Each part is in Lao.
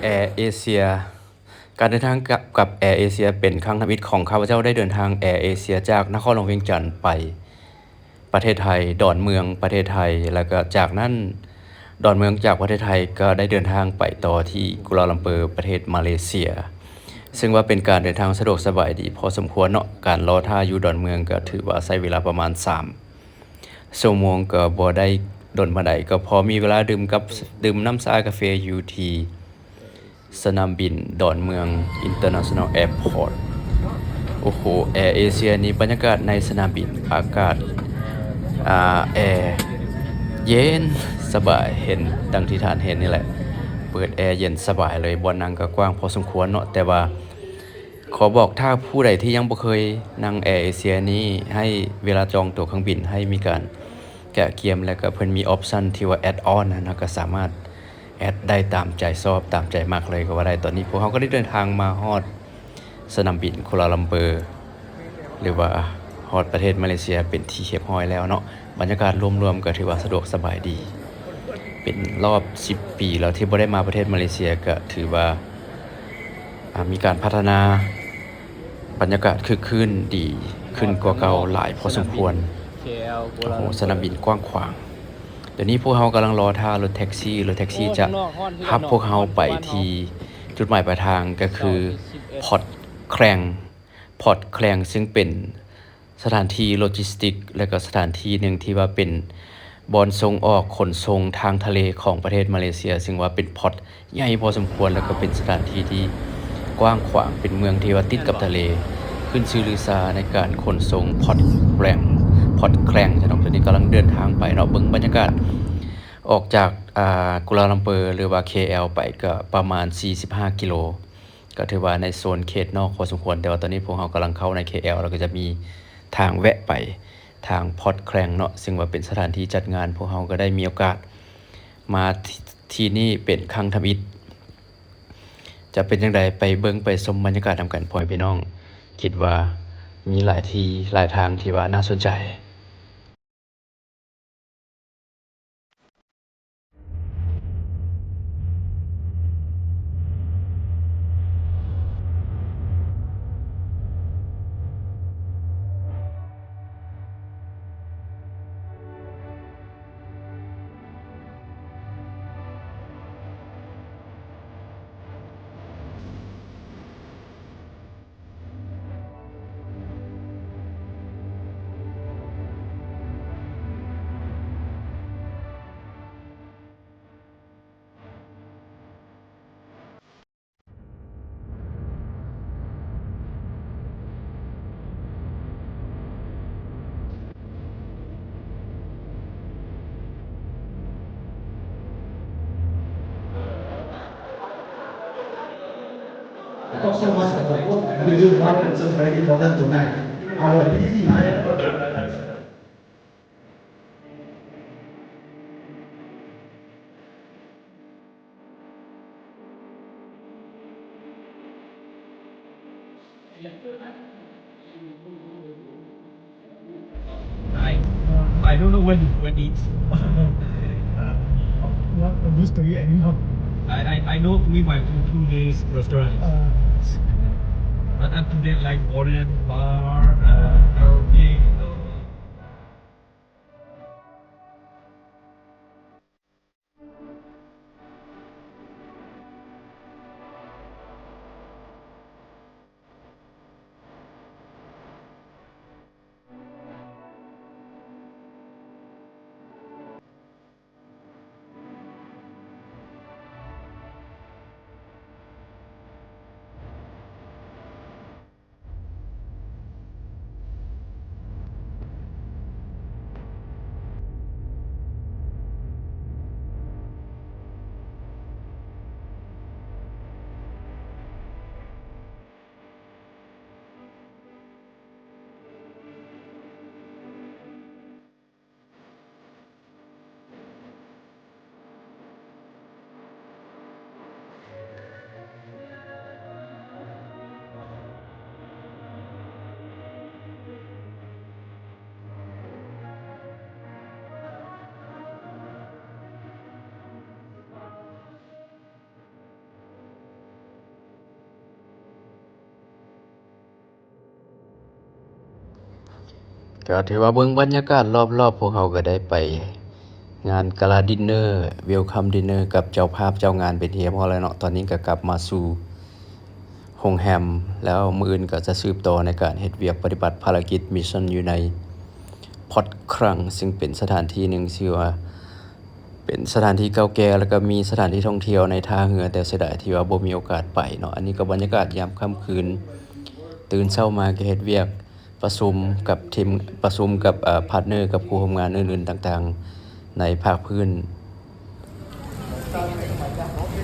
ແອເອເຊຍ. ການເດີນທາງກັບ ກັບແອເອເຊຍເປັນຄັ້ງທຳອິດຂອງຂ້າພະເຈົ້າໄດ້ເດີນທາງແອເອເຊຍຈາກນະຄອນຫຼວງວຽງຈັນໄປປະເທດໄທ, ດອນເມືອງປະເທດໄທ, ແລ້ວກໍຈາກນັ້ນ ດອນເມືອງຈາກປະເທດໄທກໍໄດ້ເດີນທາງໄປຕໍ່ທີ່ກູລາລັມເປີປະເທດມາເລເຊຍ, ເຊິ່ງວ່າເປັນການເດີນທາງສະດວກສະບາຍດີພໍສົມຄວນເນາະ. ການລໍຖ້າຢູ່ດອນເມືອງກໍຖືວ່າໃຊ້ເວລາປະມານສາມ ຊົ່ວໂມງກໍບໍ່ໄດ້ດົນປານໃດ, ກໍພໍມີເວລາດື່ມກັບ ດື່ມນ້ຳຊາກາເຟຢູ່ທີ່ສະໜາມບິນດອນເມືອງ International Airport. ໂອ້ໂຫ ແອເອເຊຍນີ້ບັນຍາກາດໃນສະໜາມບິນ ອາກາດ ອາ ແອເຢັນສະບາຍ, ເຫັນ ດັ່ງທີ່ທ່ານເຫັນນີ້ແຫຼະ, ເປີດແອເຢັນສະບາຍເລີຍ, ບ່ອນນັ່ງກໍກວ້າງພໍສົມຄວນເນາະ, ແຕ່ວ່າ ຂໍບອກ ຖ້າຜູ້ໃດທີ່ຍັງບໍ່ເຄີຍນັ່ງແອເອເຊຍນີ້ ໃຫ້ເວລາຈອງຕົ໋ວເຄື່ອງບິນໃຫ້ມີການກະກຽມ ແລ້ວກໍເພິ່ນມີອອບຊັນທີ່ວ່າແອັດອອນຫັ້ນນະ, ກໍສາມາດແອັດໄດ້ຕາມໃຈຊອບຕາມໃຈມັກເລີຍກໍວ່າໄດ້. ຕອນນີ້ພວກເຮົາກໍໄດ້ເດີນທາງມາຮອດສະໜາມບິນກົວລາລັມເປີ ຫຼືວ່າຮອດປະເທດມາເລເຊຍເປັນທີ່ຮຽບຮ້ອຍແລ້ວເນາະ. ບັນຍາກາດລວມໆກໍຖືວ່າສະດວກສະບາຍດີ. ເປັນຮອບສິບປີແລ້ວທີ່ບໍ່ໄດ້ມາປະເທດມາເລເຊຍ, ກໍຖືວ່າ ອາ ມີການພັດທະນາ, ບັນຍາກາດຄຶກຄື້ນດີຂຶ້ນກວ່າເກົ່າຫຼາຍພໍສົມຄວນ. ໂອ້ໂຫ ສະໜາມບິນກວ້າງຂວາງ. ດຽວນີ້ພວກເຮົາກຳລັງລໍຖ້າລົດແທັກຊີ, ລົດແທັກຊີຈະຮັບພວກເຮົາໄປທີ່ຈຸດໝາຍປາຍທາງ ກໍຄືພອດແຄຣງ. ພອດແຄຣງ ຊຶ່ງເປັນສະຖານທີ່ໂລຈິສຕິກ ແລະ ກໍສະຖານທີ່ໜຶ່ງທີ່ວ່າເປັນບ່ອນສົ່ງອອກຂົນສົ່ງທາງທະເລຂອງປະເທດມາເລເຊຍ, ຊຶ່ງວ່າເປັນພອດໃຫຍ່ພໍສົມຄວນ ແລະ ກໍເປັນສະຖານທີ່ທີ່ກວ້າງຂວາງ, ເປັນເມືອງທີ່ວ່າຕິດກັບທະເລ, ຂຶ້ນຊື່ລືຊາໃນການຂົນສົ່ງພອດແຄຣງ, ພອດແຄຣງ. ສະນັ້ນ ຕອນນີ້ກຳລັງເດີນທາງໄປເນາະ, ເບິ່ງບັນຍາກາດອອກຈາກ ອາ ກູລາລັມເປີ ຫຼືວ່າ ເຄແອລ ໄປກໍປະມານສີ່ສິບຫ້າກິໂລ. ກໍຖືວ່າໃນໂຊນເຂດນອກພໍສົມຄວນ, ແຕ່ວ່າຕອນນີ້ພວກເຮົາກຳລັງເຂົ້າໃນ ເຄແອລ ແລ້ວກໍຈະມີທາງແວະໄປທາງພອດແຄຣງເນາະ, ຊຶ່ງວ່າເປັນສະຖານທີ່ຈັດງານ. ພວກເຮົາກໍໄດ້ມີໂອກາດມາທີ່ ທີ່ນີ້ເປັນຄັ້ງທຳອິດ. ຈະເປັນຈັ່ງໃດ ໄປເບິ່ງໄປຊົມບັນຍາກາດນຳກັນ ພໍ່ແມ່ພີ່ນ້ອງ. ຄິດວ່າມີຫຼາຍທີ່ຫຼາຍທາງທີ່ວ່າໜ້າສົນໃຈ. I talk so much about what we do, why it's so very important tonight. Our busy life. I, I don't know when, when it's, uh, not used to it anymore. I, I, I know only my food, food is restaurant. Uh, but after that, like, Korean bar, uh, karaoke, uh, ກໍຖືວ່າເບິ່ງບັນຍາກາດລອບໆ ພວກເຮົາກໍໄດ້ໄປງານກາລາດິນເນີ ເວວຄັມດິນເນີ ກັບເຈົ້າພາບເຈົ້າງານເປັນທີ່ຮຽບຮ້ອຍແລ້ວເນາະ. ຕອນນີ້ກໍກັບມາສູ່ໂຮງແຮມ ແລ້ວມື້ອື່ນກໍຈະສືບຕໍ່ໃນການເຮັດວຽກປະຕິບັດພາລະກິດມິດຊັນຢູ່ໃນພອດຄຣັງ ຊຶ່ງເປັນສະຖານທີ່ໜຶ່ງທີ່ວ່າ ເປັນສະຖານທີ່ເກົ່າແກ່ ແລ້ວກໍມີສະຖານທີ່ທ່ອງທ່ຽວໃນທ່າເຮືອ, ແຕ່ເສຍດາຍທີ່ວ່າບໍ່ມີໂອກາດໄປເນາະ. ອັນນີ້ກໍບັນຍາກາດຍາມຄ່ຳຄືນ, ຕື່ນເຊົ້າມາກໍເຮັດວຽກ, ປະຊຸມກັບທີມ, ປະຊຸມກັບ, ເອີ, ພາດເນີກັບຄູ່ຮ່ວມງານອື່ນໆຕ່າງໆໃນພາກພື້ນ.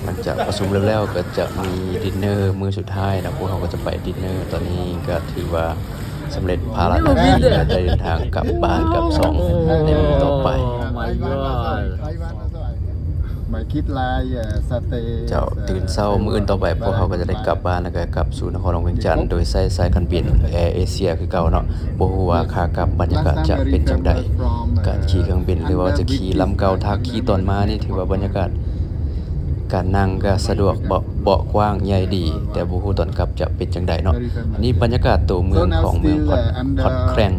ຫຼັງຈາກປະຊຸມແລ້ວໆ ກໍຈະມີດິນເນີມື້ສຸດທ້າຍນະ, ພວກເຮົາກໍຈະໄປດິນເນີ. ຕອນນີ້ກໍຖືວ່າ ສຳເລັດພາລະໜ້າທີ່ ແລະ ໄດ້ເດີນທາງກັບບ້ານກັບຊ່ອງໃນມື້ຕໍ່ໄປ. Oh my god. ເຈົ້າ, ຕື່ນເຊົ້າມື້ອື່ນຕໍ່ໄປ ພວກເຮົາກໍຈະໄດ້ກັບບ້ານ ແລ້ວກໍກັບສູ່ນະຄອນຫຼວງວຽງຈັນ ໂດຍໃຊ້ສາຍການບິນແອເອເຊຍຄືເກົ່າເນາະ. ບໍ່ຮູ້ວ່າຂາກັບບັນຍາກາດຈະເປັນຈັ່ງໃດ, ການຂີ່ເຄື່ອງບິນ ຫຼືວ່າຈະຂີ່ລຳເກົ່າ. ຖ້າຂີ່ຕອນມານີ້ ຖືວ່າບັນຍາກາດການນັ່ງກໍສະດວກ, ເບາະ, ເບາະກວ້າງໃຫຍ່ດີ, ແຕ່ບໍ່ຮູ້ຕອນກັບຈະເປັນຈັ່ງໃດເນາະ. ອັນນີ້ບັນຍາກາດຕົວເມືອງຂອງເມືອງພອດ, ພອດແຄຣງ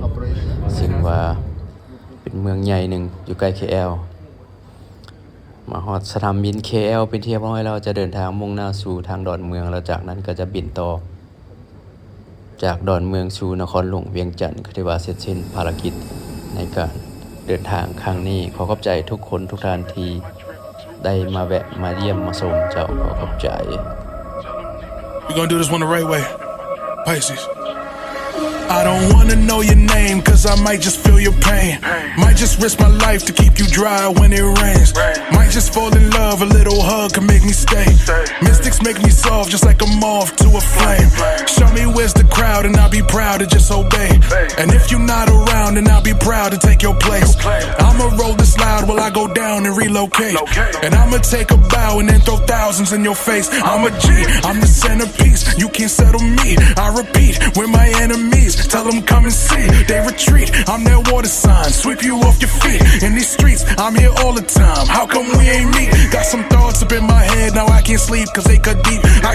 ຊຶ່ງວ່າເປັນເມືອງໃຫຍ່ໜຶ່ງຢູ່ໃກ້ເຄແອລ. ມາຮອດສະໜາມບິນເຄແອລເປັນທີ່ຮຽບຮ້ອຍແລ້ວ, ຈະເດີນທາງມຸ່ງໜ້າສູ່ທາງດອນເມືອງ, ແລ້ວຈາກນັ້ນກໍຈະບິນຕໍ່ຈາກດອນເມືອງສູ່ນະຄອນຫຼວງວຽງຈັນ, ກໍຖືວ່າເສັດສິ້ນພາລະກິດໃນການເດີນທາງຄັ້ງນີ້. ຂໍຂອບໃຈທຸກຄົນທຸກທ່ານທີ່ ໄດ້ມາແວະມາຢ້ຽມມາຊົມເຈົ້າ, ຂໍຂອບໃຈ. We gonna do this one the right way. Pisces. I don't wanna know your name, 'cause I might just feel your pain. Might just risk my life to keep you dry when it rains. Might just fall in love, a little hug can make me stay. Mystics make me soft, just like a moth to a flame. Show me where's the crowd, and I'll be proud to just obey. And if you're not around, then I'll be proud to take your place. I'ma roll this loud while I go down and relocate. And I'ma take a bow and then throw thousands in your face. I'm a G, I'm the centerpiece. You can't settle me. I repeat, we're my enemies. Tell 'em come and see. They retreat. I'm their water sign. Sweep you off your feet. In these streets, I'm here all the time. How come we ain't meet? Got some thoughts up in my head. Now I can't sleep 'cause they cut deep. I